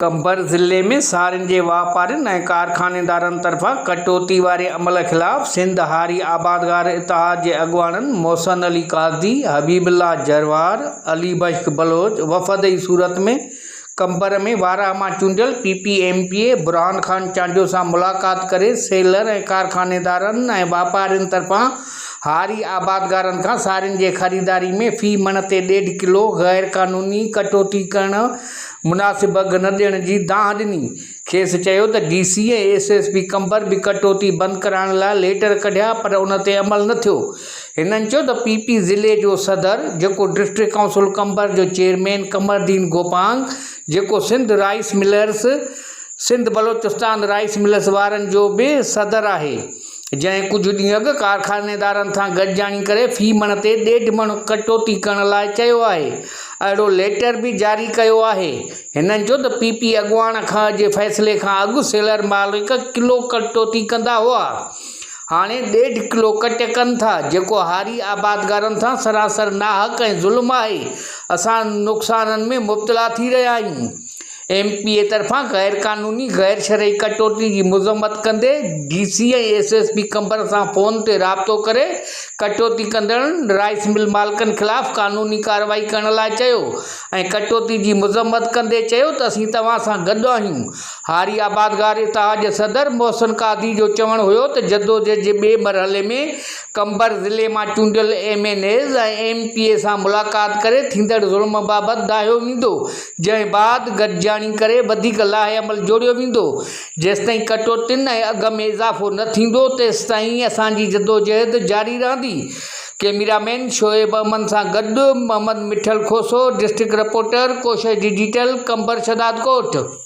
قمبر ضلعي ۾ سارين جي واپارين ۽ ڪارخانيدارن طرفان ڪٽوتي واري عمل خلاف سنڌ هاري آبادگار اتحاد جي اڳواڻن محسن علي قاضي، حبيب الله جروار، علي بخش بلوچ وفد جي صورت ۾ قمبر ۾ وارهه مان چونڊيل P P M P A Burhan Khan Chandio سان ملاقات ڪري سيلر ۽ ڪارخانيدارن ۽ واپارين طرفان هاري آبادگارن کان سارين جي خريداري ۾ في مڻ تي ڏيڍ ڪلو غير قانوني ڪٽوتي ڪرڻ مناسب اگهه نه ڏيڻ جي دانهن ڏني. کيس چيو ته D C ۽ S S P Qambar به ڪٽوتي بند ڪرائڻ لاء ليٽر ڪڍيا پر ان تي عمل نه ٿيو. هنن چيو ته پي پي ضلعي جو صدر جيڪو ڊسٽرڪٽ ڪائونسل قمبر جو چيئرمين قمرالدين گوپانگ جيڪو Sindh rice millers Sindh Balochistan rice mills وارن جو به صدر آهي. جنهن ڪجهه ڏينهن اڳ ڪارخانيدارن سان گڏجاڻي ڪري في مڻ تي ڏيڍ مڻ ڪٽوتي ڪرڻ لاء چيو آهي، اهڙو ليٽر به جاري ڪيو آهي. هنن چيو ته پي پي اڳواڻ کان جي فيصلي کان اڳ سيلر مالڪ ڪلو ڪٽوتي ڪندا هئا، هاڻي ڏيڍ ڪلو ڪٽ ڪن ٿا، جيڪو هاري آبادگارن سان سراسر ناحق ۽ ظلم آهي، اسان نقصانن ۾ مبتلا ٿي رهيا آهيون. ايم پي اي طرفان غير قانوني غير شرعي ڪٽوتي جي مذمت ڪندي D C ۽ S S P Qambar سان فون تي رابطو ڪري ڪٽوتي ڪندڙن رائيس مل مالڪن خلاف قانوني ڪارروائي ڪرڻ لاء چيو ۽ ڪٽوتي جي مذمت ڪندي چيو ته اسين توهان سان گڏ آهيون هاري آبادگار اتحاد جي صدر محسن قاضي جو چوڻ هيو ته جدوجهد جي ٻئي مرحلي ۾ قمبر ضلعي مان چونڊيل M N As ۽ M P A سان ملاقات ڪري ٿيندڙ ظلم بابت دانهيو ويندو جنهن بعد گڏجاڻي ڪري وڌيڪ لائحه عمل جوڙيو ويندو. جيستائين ڪٽوتين ۽ اگهه ۾ اضافو نه ٿيندو تيستائين اسان جي جدوجهد جاري رهندي. ڪئميرا مين شعيب احمد سان گڏ Muhammad Mithal Khoso, district reporter, Koshish digital, Qambar Shahdadkot.